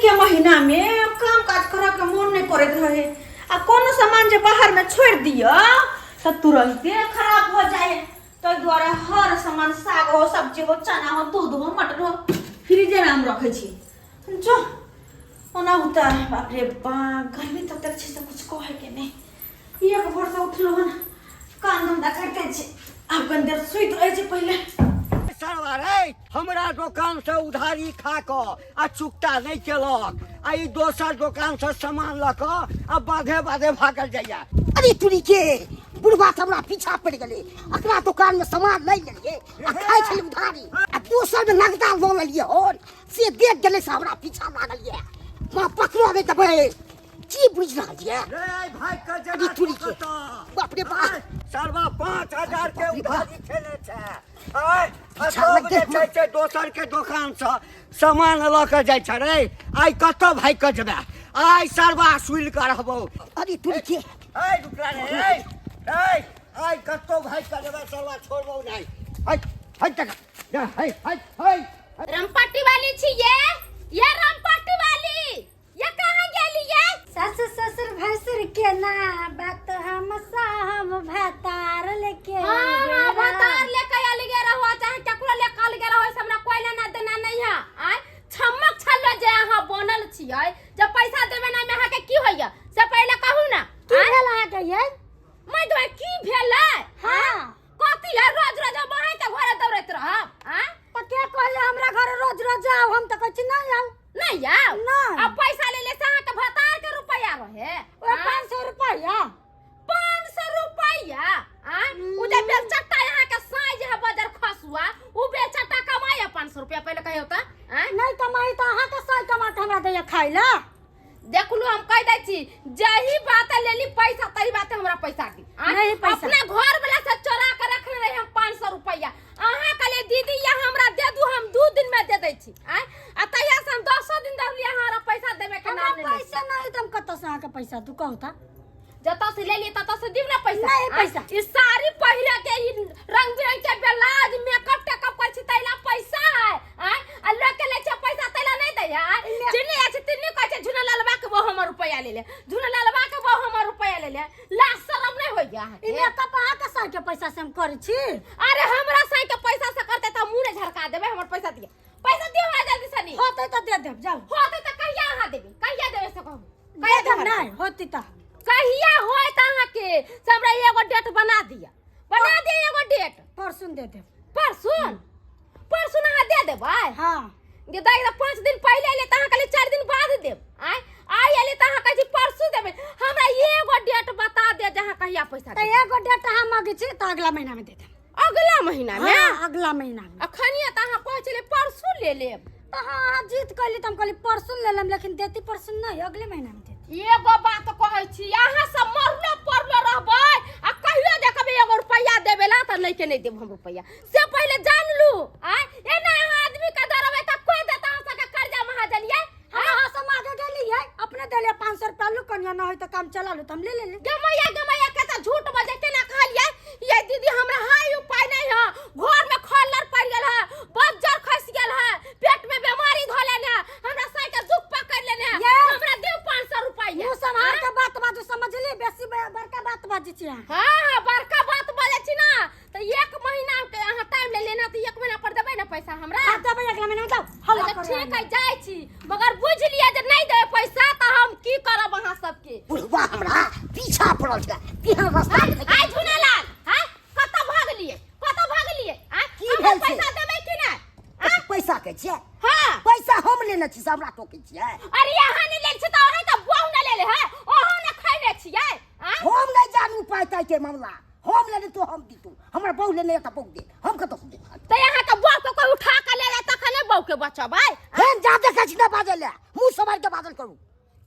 के महीना में काम काज करऽ के मोन नहीं करैत रहे आ कोनो सामान जे बाहर में छोड़ दियो तऽ तुरंते खराब हो जाए। ताहि दुआरे हर सामान, साग हो, सब्जी हो, चना हो, दूध हो, मटर हो, फ्रिजे में हम रखै छी। जो ओना उतार। बाप रे बाप, गर्मी ततेक छै से कुछ कहै के नहि। एक भोर से उठलहुँ हन, कान धंधा करिते छी। आब कनि देर सुति रहै छी पहिले। सरवा रे, हमरा दोकान से उधारी खा कऽ आ चुकता नहि केलक आ ई दोसर दोकान से सामान लऽ कऽ आ बाधे बाधे भागल जाइया। अरे तुरी के, बुढ़वा तऽ हमरा पीछा पड़ि गेलै। एकरा दोकान में सामान नहि लेलियै आ खाइ छलै उधारी आ दोसर में नगदा लऽ लेलियै हन, से देख गेलै से हमरा पीछा लागल ये। माँ पकड़ो नहि देबै की बुझि रहल ये? रे भाग के अरे जेना तुरी के, बाप रे बाप। सरवा 5000 के उधारी खेने छै। आय आ अच्छा, सब जे देख छै से दोसर के दोकान से सामान लऽ के जाइ छै रे। आइ कतऽ भागि के जेबै? आइ सरवा सुनि कऽ रहबौ। अरे तुरी के, ऐ रुकला रे, ऐ ऐ आइ कतौ भागि के जेबै सरवा, छोड़बौ नहि। है है तक है है है। रामपट्टी वाली छी ये रामपट्टी वाली, ये कहाँ गेली ये? सास ससुर भैंसुर के ना बात हम सहम, भतार लेके। हाँ हाँ, भतार लेके आल गे रहो चाहे केकरो लेके आल गे रहो, से हमरा कोई लेना देना नहीं है। आय छमक छल्लो जे अहाँ बनल छियै, जब पैसा देबै ना में अहाँके की होइया से पहिले कहू ना। की भेल अहाँके ये? मैं तो की भेलै? हाँ। कथी है, रोज रोज हम अहीं के घरे दौड़ैत रहब? आय तऽ के कहले हमरा घर रोज रोज जाओ? हम तऽ कहै छी नहीं आउ। नहीं आउ? नहीं। अब पैसा ले ले से अहाँके भतार के रुपया रहे। ओ 500 रुपया। 500 रुपया? आय उ जे बेलचट्टा अहाँके साँझ है बजर खसुआ, उ बेलचट्टा कमाई है 500 रुपया? पहिले कहियो तऽ। आय नहीं कमाई तऽ अहाँके साँझ कमा के हमरा दैया खाइ ला। देखलू, हम कह दै छी, जही बात लेली पैसा तही बात हमरा पैसा दी। आँय? नहीं पैसा। अपना घर वाला से चोरा के रखने रही हम 500 रुपया। अहाँ कहलिए दीदी या हमरा दे दू, हम 2 दिन में दे दै छी। आँय? आ तहिया से हम 10 दिन दौड़लियै, हमरा पैसा देबे के हमरा नाम नहीं लै छी। पैसा नहीं तऽ हम कतऽ से अहाँके पैसा दू, कहू तऽ? जतऽ से लेलियै ततऽ से दियौ ने पैसा। नहीं आँय? पैसा। ई साड़ी पहिरे के, ई रंग बिरंग के ब्लाउज, मेकअप टेकअप करै छी तैला पैसा है? आँय? आ लोग के लै छै पैसा तैला नहीं दै है? आँय? जिन्नी जाइ छै तिन्नी कहै छै झुना ललबा के वो हमर रुपया ले ले, झुना ललबा के वो हमर रुपया ले ले। लाज शरम नहीं होइया अहाँके? ई मेकअप अहाँके साड़ी के पैसा से हम करै छी। अरे हमरा साड़ी के पैसा से करतै तऽ मुँह नहि झरका देबै। हमर पैसा दिअ, पैसा दिअ हमरा जल्दी सनी। होतै तऽ दे देब, जाउ। होतै तऽ कहिया अहाँ देबै? कहिया देबै से कहू। दे देब नहीं होती तऽ। कहिया होय तऽ अहाँके से हमरा एगो डेट बना दिअ, बना दिअ एगो डेट। परसुन दे देब। परसुन? परसुन अहाँ दे देबै? हाँ। जे दाइ 5 दिन पहिले एलै तऽ अहाँ कहलियै 4 दिन बाद देब। आँय, आइ एलै तऽ अहाँ कहै छी परसू देबै। हमरा एगो डेट बता दे जे अहाँ कहिया पैसा तऽ देबै। एगो डेट अहाँ मांगै छी तऽ अगला महीना में दे देब। अगला महीना में? हाँ, अगला महीना में। अखनिये तऽ अहाँ कहै छलियै परसू ले लेब। तऽ हाँ, अहाँ जीत कहली तऽ हम कहली परसू ले लेब, लेकिन देती परसू नहीं, अगले महीना में देती। एगो बात कहै छी, अहाँ सब मरलो पड़लो रहबै आ कहियो देखबै एगो रुपैआ देबै ला तऽ नहि के नहि देब हम रुपैआ, से पहिले जान लू। आँय, एना अहाँ आदमी के डरबै तऽ कोइ देत अहाँ सबके कर्जा महाजन ये? हम अहाँ से मांगे गेलियै, अपने देलियै 500 रुपया, लू कनिया, ना होय तऽ काम चला लू, तऽ हम ले लेली। गे मैया, गे मैया, के तऽ झूठ बजै केना कहलियै ये दीदी हमरा हाय उपाय नहीं है, घर में खल्लर पड़ गेल है, बज्जर खसि गेल है, पेट में बीमारी धऽ लेने है, हमरा साइ के दुख पकड़ लेने है, ये। हमरा दियौ 500 रुपया। मुँह सम्हार के बात बाजू, समझली? बेसी बड़का बात बाजै छी अहाँ। हाँ हाँ, बड़का बात बजै छी ना तऽ 1 महीना के अहाँ टाइम ले लेना तऽ 1 महीना पर देबै ना पैसा हमरा? हाँ, देबै अगला महीना में, जाउ हल्ला अच्छा, करू। ठीक है, जाइ छी, मगर बुझि लिअ जे नहि देबै पैसा तऽ हम की करब अहाँ सबके। बुढ़वा हमरा पीछा पड़ल छै, केहन रास्ता आइ आइ झुनेलाल, हाँ, कतऽ भागलियै, कतऽ भागलियै? आँय, की हमरा भेल छै? पैसा देबै कि नहि? पैसा के छियै? हाँ। पैसा हम लेने छी से हमरा टोकै छियै? अरे अहाँ नहि लेने छी तऽ अहाँके बहु नहि लेले है, अहाँ नहि खैने छियै? आँय? हम नहि जानू पाइ ताइ के मामला। हम लेने तो हम दीतू, हमर बहु लेने तऽ बहु दे, हम कतऽ से देब? तऽ अहाँके बहु के कोइ उठा के ले जाय तखने बहु के बचबै। हम जा देखै छी ना बाजै ले, मुँह सम्हारि के बाजल करू।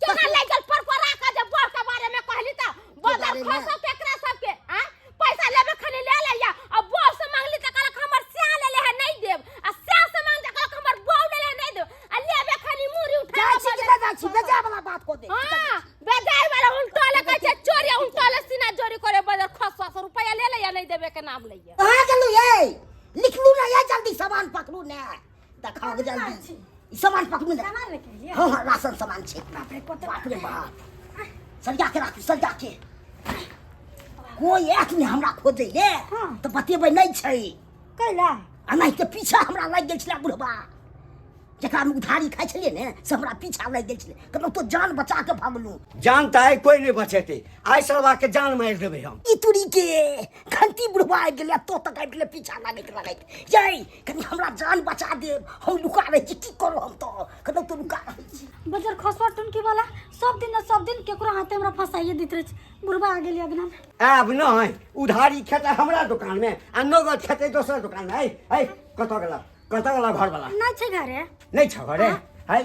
केना लागि गेल परपरा के जे बड़ के बारे में कहली तऽ बदल बारे में? खसो केकरा सबके? आँय, पैसा लेबे खनी ले लैया आ बड़ से मांगली तऽ कहलक हमर स्या लेले है नहीं देब, आ स्या से मांग तऽ कहलक हमर बहू लेले है नहीं देब, आ लेबे खनी मुरी उठा जाइ के छी कि बदल नहि जाइ छी? बेजाय वाला बात को दे। हाँ, बेजाय वाला उल्टा ले कहै छै चोरी, उल्टा ले सीना चोरी करे बदल खसो से रुपया ले लैया नहीं देबे के नाम लैया। कहाँ गेलू ये? लिखलू ना ये, जल्दी सामान पकड़ू ने, देखाओ जल्दी। ई सामान पकड़ू ने। सामान लेके एलियै? हाँ हाँ, राशन सामान छै। बाप रे, कते बाप रे बाप, सरिया के राखू, सरिया के। कोई आयत नहि हमरा खोजै ले। हाँ। तऽ बतेबै नहि छै। कैला? एनाहिते पीछा हमरा लागि गेल छलै बुढ़बा, जकरा हम उधारी खाइ छलियै ने, से हमरा पीछा लागि गेल छलै। कहलहुँ तो जान बचा के भागलहुँ। जान तऽ आइ कोइ नहि बचेतै, आइ सरवा के जान मारि देबै हम। ई तुरी के घंटी बुढ़बा आबि गेलै, तो तक आबि गेलै पीछा लागैत लागैत। यै कनि हमरा जान बचा देब, हम लुका रहै छी, की करू हम तऽ कतौ तो लुका रहै छी। बजर खसुआ टुनकी वाला सब दिन न सब दिन केकरो हाथे हमरा फंसाइए दैत रहै छै। बुढ़बा आ गेलै अगना में। आब नहि उधारी खेतै हमरा दोकानमे आ नगद खेतै दोसर दोकानमे। है है, कतऽ गेला, कतऽ गेला घरवला? नहि छै घरे। नहि छ घरे? है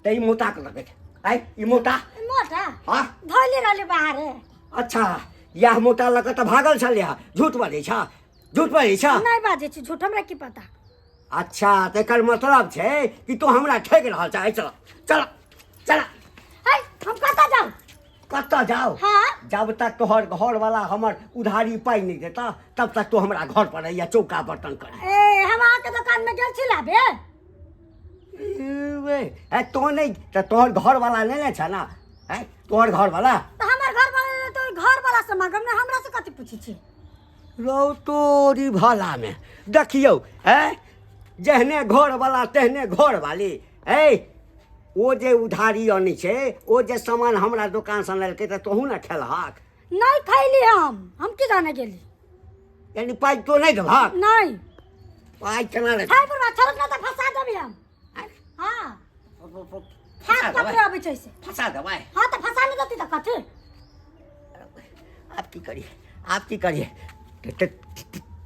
तऽ ई मोटा के लगैत है, ई मोटा। मोटा? हाँ। धोले रहले बाहरे। अच्छा, इएह मोटा लऽ कऽ तऽ भागल छलै। झूठ बजै छ, झूठ बजै छ। नहि बाजै छी झूठ, हमरा की पता। अच्छा, तऽ एकर मतलब छै कि तू हमरा ठकि रहल छ। चल चल चल। है, हम कतऽ जाउ? कतऽ जाउ? हाँ। जब तक तोहर घरवाला हमर उधारी पाइ नहि देता तब तक तू हमरा घर पर रहिया, चौका बर्तन कर। ए, हम अहाँके दोकान में गेल छी लाबे? ए, तो नहि तऽ तोहर घरवाला नहि ने छ ना? है तोहर घरवाला? तऽ हमर घर वाला तऽ घर वाला से मांगब ने, हमरा से कथी पूछै छी? रौ तोरी भलामे, देखियौ है, जेहने घरवाला तेहने घरवाली। है ओ जे उधारी अनै छै, ओ जे सामान हमरा दोकानसँ लेलकै तऽ तोहू ने खेलहक। नहीं खैली हम की जाने गेली। यानी पाइ तो नहि देबहक? नहीं। पाइ केना लेतै? है बुढ़वा, छोड़त ना तऽ फंसा देबी हम। हाँ, हाथ पकड़े अबै छै से। फंसा देबै? हाँ, तऽ फंसा नहि देती तऽ कथी? आब की करिए, आब की करिए?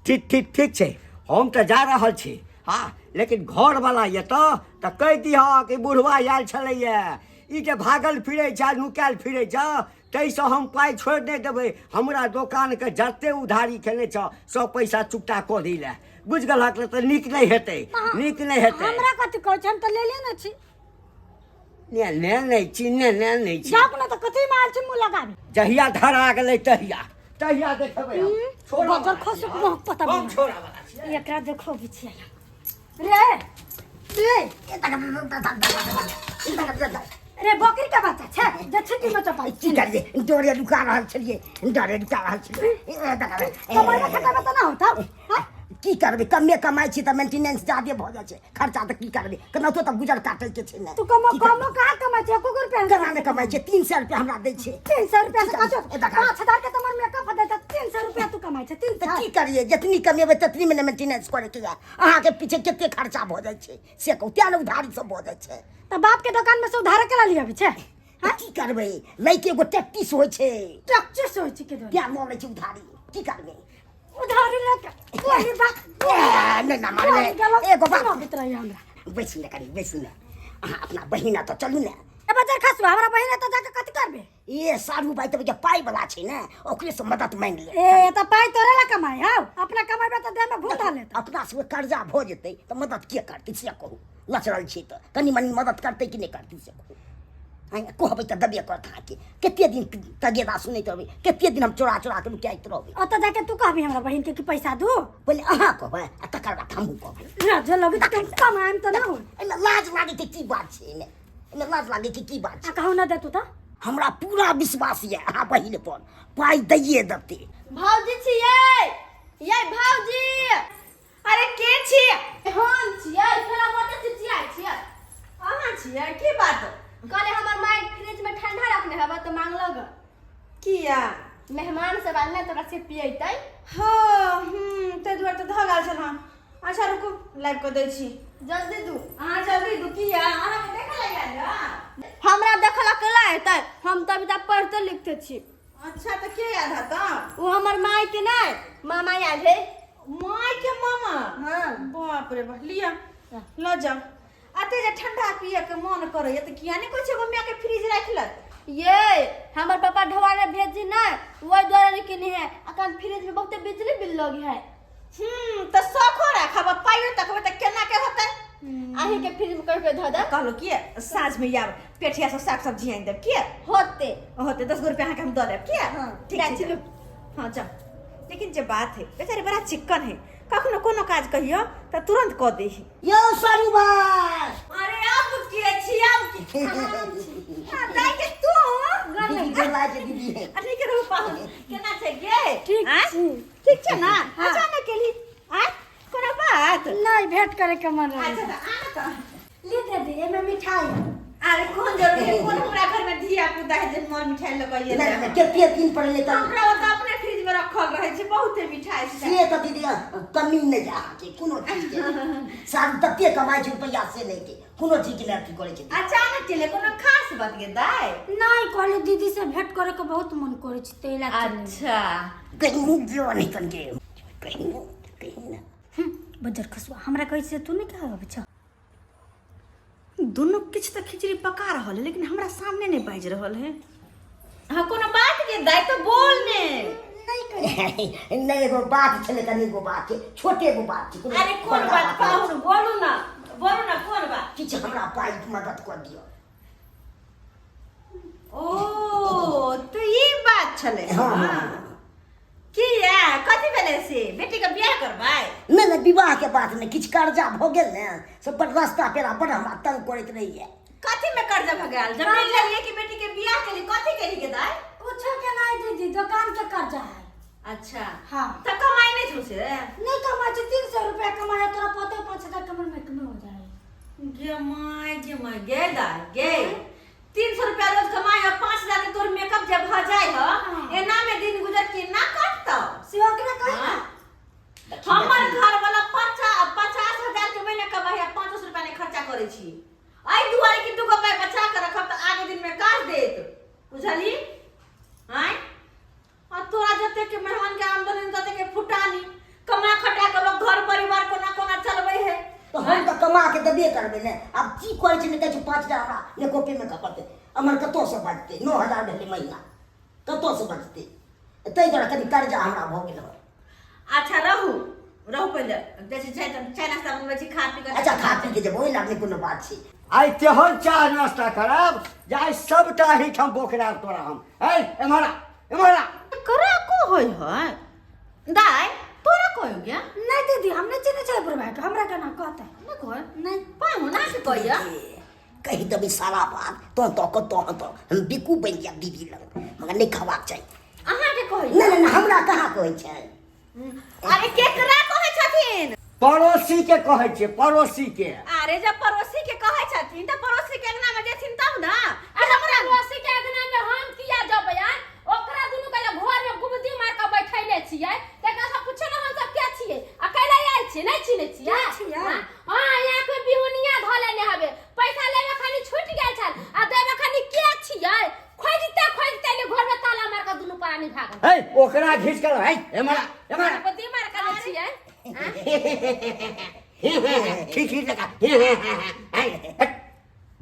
ठीक ठीक ठीक छै, हम तऽ जा रहल छी। हाँ, लेकिन घरवला एतऽ तऽ कहि दिहऽ कि बुढ़वा आयल छलैए, ई जे भागल फिरै छै, नुकायल फिरै छै, ताहिसँ हम पाइ छोड़ि नहि देबै। हमरा दोकानके जते उधारी खेने छऽ सब पैसा चुकता कऽ दै लए, बुझि गेलहक? ने तऽ नीक नहि हेतै, नीक नहि हेतै। हमरा कथी कहै छै, हम तऽ लेले ने छी। ने ने नहि छी, ने ने नहि छी। जाउ ने तऽ कथी माल छी मुँह लगाबी। जहिया धरा गेलै तहिया तहिया देखेबै हम। छोड़ऽ बजर वाला खसुक छियै। मुँह पता हम बना। छोड़ऽ वाला छियै। एकरा देखो बिछिया रे रे रे, बकरी के बच्चा छै जे छुट्टी में चपाई। की करियै, डरे लुका रहल छलियै, डरे लुका रहल छलियै। कमाइबे खटाबे तऽ ना होता? हाँ? की करबै, कमे कमाइ छी तऽ मेंटेनेंस जादे भऽ जाइ छै खर्चा, तऽ की करबै, केनाहितो तऽ गुजर काटै के छै ने। तू कमो की करबै? कमो कहाँ कमाइ छै? एको रुपया केना नहि कमाइ छै? 300 रुपया हमरा दै छै। 300 रुपया से कथी? ए देखा। 5000 के तोमर मेकअप हो जाता, 300 रुपया तू कमाइ छै? तीन तऽ सौ की करियै, जतनी कमेबै ततनी मे ने मेंटेनेंस करे के यऽ। अहाँके पीछे कते खर्चा भऽ जाइ छै से कहू, तें ने उधारी सब भऽ जाइ छै। तऽ बाप के दुकान में से उधार केला लिया छै? तऽ की करबै, लैके एगो टैक्टिस होइ छै। टैक्टिस होइ छै के? तें लऽ लै छै उधारी, की करबै? उधारी लेके कोई बात ए, नहि ना मारबै। एगो बात अबैत रही हमरा। बैसू ने कनि, बैसू ने। अहाँ अपना बहिना तऽ चलू ने। ए बजर खसुआ, हमरा बहिन एतऽ जाके कथी करबे? ए सारू भाई तऽ पाइ वाला छै ने, ओकरे से मदद मांगि ले। ए तऽ पाइ तोरे ला कमाइ हौ, अपना कमाइबे तऽ देह में भूत लेत। अपना सबके कर्जा भऽ जेतै तऽ मदद के करतै से कहू? लचरल छी तऽ कनि मनि मदद करतै कि नहि करतै से कहू? आँय, कहबै तऽ देबे करत अहाँके। कते दिन तगेदा सुनैत रहबै, कते दिन हम चोरा चोरा के लुकाइत रहबै? ओतऽ जाके तू कहबी हमरा बहिन के कि पैसा दू? पहिले अहाँ कहबै आ तकर बाद हमहूँ कहबै। लाज लगै तऽ कमाएम तऽ ना हो। एहिमे लाज लागै के की बात छै? एहिमे लाज लागै के की बात आ छै? कहू ना देतू तऽ? हमरा पूरा विश्वास यऽ अहाँ बहिन पर, पाइ दैये देतै। भौजी छियै ये, भौजी। अरे के छियै? हम छियै, केना मोटे चिचियाइ छियै? अहाँ छियै? की बात? कहले हमर माय फ्रिज में ठंडा रखने हबा तऽ मांगलक। किया? मेहमान सब आयल ने तऽ ओकरा से पियतै। हाँ, ताहि दुआरे तऽ धऽ गेल छल। हँ, अच्छा रुकू, लाबि कऽ दै छी। जल्दी दू। अहाँ जल्दी दू। किया, अहाँके देखऽ लए आयल यऽ? हमरा देखला केला हेतै? हम तऽ अभी तक पढ़ते लिखते छी। अच्छा, तऽ के आयल हत? ओ हमर माय के नहि, मामा आयल है। माय के मामा? हाँ। बाप रे बाप, लिअ, लऽ जाउ। अते जे ठंडा पिए के मन करैया तऽ किया नहि कहै छै एगो माय के फ्रिज राखि लेत? ये हमर पापा ढोआरे भेजी नहि, ओहि दुआरे नहि किनी है। अखन फ्रिज में बहुते बिजली बिल लगी है। तऽ शौखो राखब आ पाइयो तकबै तऽ केना के होतै? अहीं के फ्रिज में कहि के धऽ दे। कहलहुँ किए, साँझ में आयब, पेठिया से साग सब्जी आनि देब, किए? होते। होते, 10 गो रुपया अहाँके हम दऽ देब, किए? हाँ, ठीक जाइ छै, छी। जाउ। हाँ जाउ। लेकिन जे बात है, बेचारे बड़ा चिक्कन है। कखनो कोनो काज कहियो तऽ तुरंत कऽ दै है। यौ सारू भाई। अरे अब के छी अब के हाँ, दाइ के तू दीदी गोर लागै छै दीदी। अरे के रहू पाहुन, केना छै गे? ठीक आँय? छी। ठीक छै ना? अचानक केली आँय, कोनो बात? नहीं, भेंट करे के मन रहे। अच्छा तऽ आना तऽ। ली दीदी, एमे मिठाई। अरे कोन जरूरी है, कोन हमरा घर में धिया पुता है जे मर मिठाई लऽ कऽ नहि एलै? नहि, कते दिन पर एलै तऽ। हमरा ओतऽ अपने फ्रिज में रखल रहै छै बहुते मिठाई छै। से तऽ दीदी कमी नहि छै अहाँके कोनो चीजके। सारू तते कमाइ छै रुपैआ से नहि के कोनो चीजके नहि अथी करै छै। अचानक केले, कोनो खास बात गे दाई? नहीं, कहली दीदी से भेंट करे के बहुत मन करे छै तै ला चलली। अच्छा। कहीं जो नहीं तनके कहीं ना कहीं ना। बजर खसुआ, हमरा कहै छै तू नहीं कहा अबै छ। दुनू किछु तऽ खिचड़ी पका रहल है लेकिन हमरा सामने नहीं बाजि रहल है। हाँ, कोनो बात के दाई तो बोल ने। नहीं कही। नहि, एगो बात छलै, कनि एगो बात छै, छोटे एगो बात छै, कोनो अरे कोन बड़का बात नहि। पाहुन, बोलू ना, बोलू ना, कोन बात? किछु हमरा पाइ मदद कऽ दिअ। ओ तऽ ई बात छलै? हाँ, हाँ। किया, कथी भेलै से? बेटी के बियाह करबै? नहि नहि, विवाह के बात नहि, किछु कर्जा भऽ गेल ने से बड़ रास्ता पेरा बड़ हमरा तंग करैत रहैया। कथी में कर्जा भऽ गेल? जमीन लेलियै कि बेटी के बियाह केली, कथी केली के दाई? कुछो के नहीं दीदी, दुकान के कर्जा है। अच्छा। हाँ। तऽ कमाई नहीं छौ से? नहीं कमाई छै, 300 रुपया कमाए, तोरा पते 5000 कमर में कमे हो जाए। गे my गे my, गे दाई गे, 300 रुपया रोज कमाई है, 5000 के तोर मेकअप जब भऽ जाय है। हाँ। एना में दिन गुजर केना कटतौ? से ओकरा कही ना। हाँ? हमर घर वाला 50,000 के महीना कमाई है, 500 रुपया नहीं खर्चा करै छी एहि दुआरे कि दूगो पाइ बचा के रखब तऽ आगे दिन में काज देत, बुझली? आँय, आ तोरा जते के मेहमान के आमदनी तते के फुटानी, कमा खटा के लोग घर परिवार कोना कोना चलबै है। तऽ हम तऽ कमा के देबे करबै ने। आब की करै छै नहि कहै छै, 5000 हमरा मेकअपे मे खपतै, हमर कतऽसँ बचतै? 9000 भेलै महीना, कतऽसँ बचतै? ताहि दुआरे कनि कर्जा हमरा भऽ गेल हँ। अच्छा रहू रहू, पहिले जैसे चाय चाय नाश्ता बनबै छी, खा पी के। अच्छा, खा पी के जेबै, ओहि लए नहि कोनो बात छै। आइ तेहन चाह नाश्ता करब जे आइ सबटा एहिठाम बोकरायब तोरा हम। है एम्हर आ, एम्हर आ। करा को होय है दाई, तोरा को हो गया? नहीं दीदी, हम नहीं चिन्है छै बुढ़बा के, हमरा केना कहतै? नहि कहै? नहीं। पाहुना से कहिया। कहि देबै सारा बात तो तो के तो तो हम बिकू बनि जायब दीदी लग, मगर नहि खबाक चाही। अहाँके कहै? नहि नहि नहि, हमरा कहाँ कहै छै। अरे केकरा कहै छथिन? पड़ोसी के कहै छियै, पड़ोसी के। अरे जब पड़ोसी के कहै छथिन तऽ पड़ोसी के अंगना में जेथिन तब ना। अरे पड़ोसी के अंगना में हम किया जबै? आय ओकरा दुनू के जे घर में गुबदी मार के बैठैले छियै तकरा सब पूछे ना हम सब के छियै आ कैला आयल छियै, नहीं चिन्है छियै? के छियै? हाँ हाँ, यहाँ के बिहुनिया धऽ लेने हवे, पैसा लेवे खाली छूट गेल छल आ देवे खाली के छियै खोजते खोजते ले घर में ताला मार के दुनू प्राणी भागल। है ओकरा घीच कर, है एम्हर आ, एम्हर आ। गुबदी मार के ले छियै। ठीक ठीक लगा,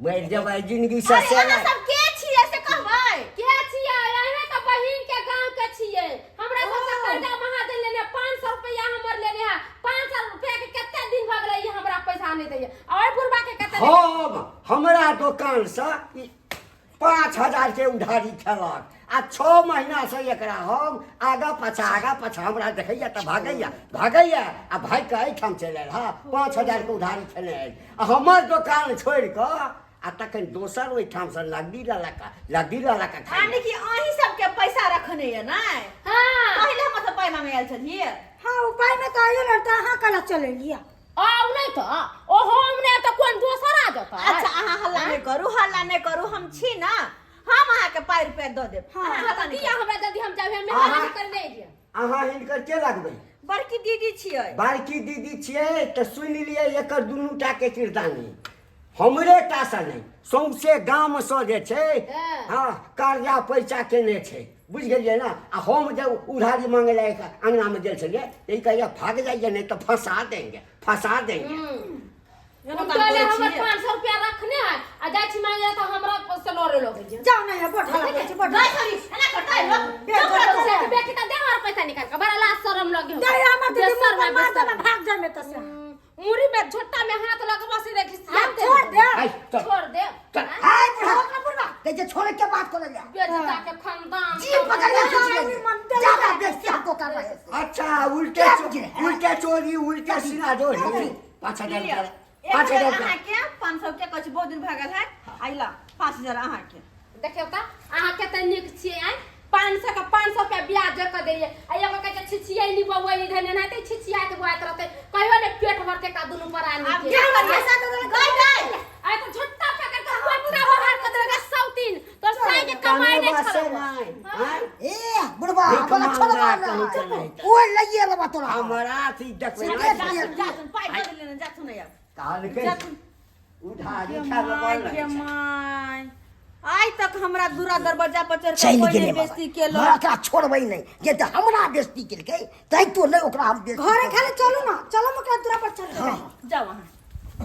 मरि जेबै जिंदगी से। अरे अहाँ सब के छियै से कहबै? के छियै? अहे तऽ बहिन के गांव के छियै। हमरा सबसे कर्जा महाजन लेने 500 रुपया हमर लेने है, 500 रुपया के कते दिन भऽ गेलै, ई हमरा पैसा नहि दैया। और बुढ़बा के कते? हम हमरा दोकानसँ ई 5000 के उधारी खेलक आ 6 महीना से एकरा हम आगा पाछा आगा पाछा, हमरा देखैया तऽ भागैया भागैया आ भागि कऽ एहिठाम चलि आयल। हँ, 5000 के उधारी खेने आयल आ हमर दोकान छोड़ि कऽ आ तखन दोसर ओहिठामसँ नगदी लऽ लऽ कऽ, नगदी लऽ लऽ कऽ खाइया। यानी कि अहीं सबके पैसा रखने ये नै? हाँ। पहिले हमर सब पाइ मांगे आयल छलियै। हाँ, उपाय में तो आइयो लड़ता, अहाँ कला चले लिया। आउ नहि तऽ ओहो हम नहि तऽ कोन दोसर आ जेतै? अच्छा अहाँ हल्ला नहि करू, हल्ला नहि करू, हम छी ना, हम अहाँके पाइ रुपया दऽ देब। हाँ। अहाँ हल्ला नहि दिया करू। हमरा जल्दी, हम जाबे हम मेहमान कर नहि दिया। अहाँ हिनकर के लगबै? बड़की दीदी छियै। बड़की दीदी छियै तऽ सुनि लिअ एकर दुनू टा के किरदानी हमरे टा से नहि, सौंसे गामसँ जे छै हँ कर्जा पैसा केने छै, बुझि गेलियै ने? आ हम जब उधारी मांगे लए अंगनामे गेल छलियै तऽ ई कहैया भाग जाइए नहीं तऽ फंसा देंगे, फंसा देंगे। एना काम कहले करै हमर छियै। 500 रुपया रखने है आ जाइ छी मांगे तऽ हमरा से लड़े लगै छै। जाओ ना यार, बड़ हल्ला करै छै, बड़। गाय छोरी, एना करतै लोक? चुप रहू। से बेटी तऽ दे हमर पैसा निकाल के, बड़ा लाज शरम लगे हो। दे हमर दीदी बेसर मुँह पर है, मार बेसर। देना, भाग जाए में तो से। मुड़ी में झोटा में हाथ लगबो से देखी। हाँ, छोड़ दे। है, चल छोड़ दे। चल। हाय बुढ़ा। ओकरा बुढ़वा। कहै छै छोड़े के बात करे ले। बेजता के खानदान। जी पकड़ के खींच लेली। ज्यादा बेइज्जती हमको कर रहे हैं। अच्छा, उल्टे क्या बुझे है? उल्टे चोरी, उल्टे सीना जोड़ी, 5000 लिअ। रुपया, एक 5000 हजार रुपया। अहाँके, 500 के कहै छी, बहुत दिन भए गेल है अइला, 5000 अहाँके। देखियौ तऽ अहाँ कते नीक छियै आँय, 500 के 500 रुपया ब्याज जोड़ि कऽ दैयै आ एगो कहै छै छिछियैली बौआ, इधर एनाहिते छिछियाइत बौआइत रहतै, कहियो ने पेट भरतै का दुनू प्राणी आब के। क्या करियै? गई गई। आइ तऽ झुट्टा पकड़ कऽ गोटा बाहर कऽ देलकै सौतीन, तोर साई के कमाइ नहि कानून छलौ। से नहि, आँय? ए बुढ़बा, भीख हमरा मांगना छोड़बा कहीं के नहि। नहीं। ओ लइए लेबा तोरा। हमरा अथी देखबै से नहि। देख लिअ। जाथुन, पाइ दऽ देलियै ने, जाथुन आब। कहलकै जाथुन। उधारी के खाय लए माय बड़ के रहै छै। माय, आइ तक हमरा दूरा दरवाजा पर चढ़ के चलि कोई गेलै नहि बाबा। बेइज्जती केलक। हमरा ओकरा छोड़बै नहि, जे तऽ हमरा बेइज्जती केलकै तै तो नहि ओकरा हम बेइज्जती घरे करबै। खाली चलू ना, चलो हम ओकरा दूरा पर चढ़ जेबै। हाँ। जाउ अहाँ,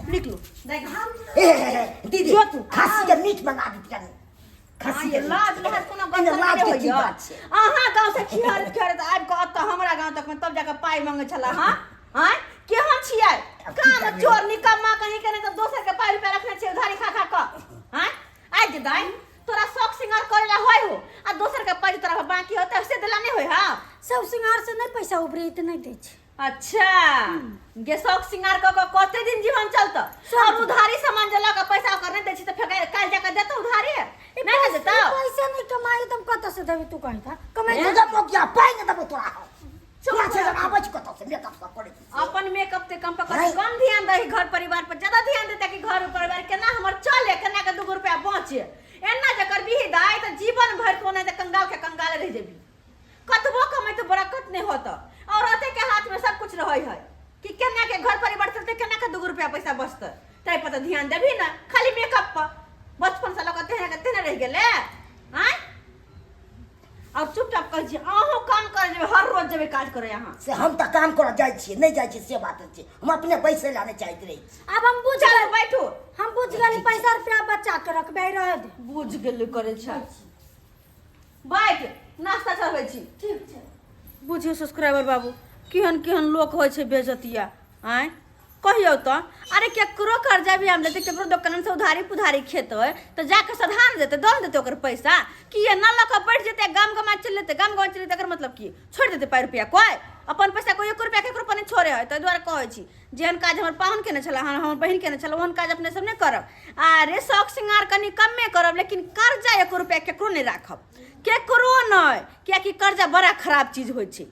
निकलू। देख हम ए, ए, ए, दीदी, जो तू। खासी के मीट मंगा दी कनी। खासी के अहाँ लाज लहर कोनो गप एने लाज नहि के की होइया। बात छै? अहाँ गाँव से खिहरैत खिहरैत आबि कऽ एतऽ हमरा गाँव तक मे तब जाकऽ पाइ मंगै छला। हँ आँय, केहन छियै? आब की काम करबै? चोर निकम्मा कहीं के नहि तऽ दोसर के पाइ रुपया रखने छियै उधारी खा खा कऽ। आँय आइ जे दाइ, तोरा शौक सिंगार करे ला होय हो आ दोसर के पाइ जे तोरा बाकी होते से देला नहि होय? हाँ, सब सिंगार से नहि पैसा उभरे तऽ नहि दै छै। अच्छा गे, शौक सिंगार कऽ कऽ कते दिन जीवन चलत? और उधारी सामान जे लऽ कऽ पैसा ओकर नहि दै छी तऽ फेर काल्हि जाकऽ देतौ उधारी? नहि ने देतौ। पैसा नहि कमाई तऽ हम कतऽ से देबै? तू कहीं था कमाई। ए, जब मोगिया पाइ नहि देबो तोरा हम। तोरा छै जब आबै छी कतऽ से मेकअप सब करै छी से। अपन मेकअप ते कम पर नहीं। कम ध्यान दही, घर परिवार पर ज्यादा ध्यान देता कि घर परिवार केना हमर चले, केना के दूगो रुपया बचे। एना जे करबीही दाइ तऽ जीवन भरि तो ओनाहिते कंगाल के कंगाल रहि जेबी। कतबो कमै तऽ बरकत नहि होत। औरते के हाथ में सब कुछ रहै है कि केना के घर परिवार चलते, केना के दूगो रुपया पैसा बचतै, ताहि पर तऽ ध्यान देबही ना, खाली मेकअप पर बचपन से लऽ कऽ तेहने के तेहने रहि गेलै। आँय, और चुपचाप कहै छी, अहूँ काम करे जेबै, हर रोज जेबै काज करे अहाँ। से हम तऽ काम करऽ जाइ छियै, नहि जाइ छियै से बात छै, हम अपने बैसै लए नहि चाहैत रहै छी। आब हम बुझ चलू गेली। बैठू। हम बुझ गेली, पैसा रुपया बचा के रखबै, रह दे। बुझ गेली करै छै, बैठ, नाश्ता चढ़बै छी। ठीक छै। बुझियौ सब्सक्राइबर बाबू, केहन केहन लोक होइ छै बेजतिया। आँय कहियौ तऽ, अरे केकरो कर्जा भी हम लेतै, केकरो दोकान से उधारी पुधारी खेतै तऽ जाके सधान देतै, दऽ देतै ओकर पैसा कि एना लऽ कऽ बैठ जेतै, गाम गमा चलि जेतै? गाम गमा चलि जेतै एकर मतलब की छोड़ि देतै पाइ रुपैआ? कोइ अपन पैसा कोइ एको रुपैआ केकरो पर नहि छोड़े हइ। ताहि दुआरे कहै छी, जेहन काज हमर पाहुन केने छलै हन, हमर बहिन केने छलै, ओहन काज अपने सब नहि करब। अरे शौक श्रृंगार कनि कमे करब, लेकिन कर्जा एको रुपैआ केकरो नहि राखब, केकरो नहि, कियाकि कर्जा बड़ा खराब चीज होइ छै।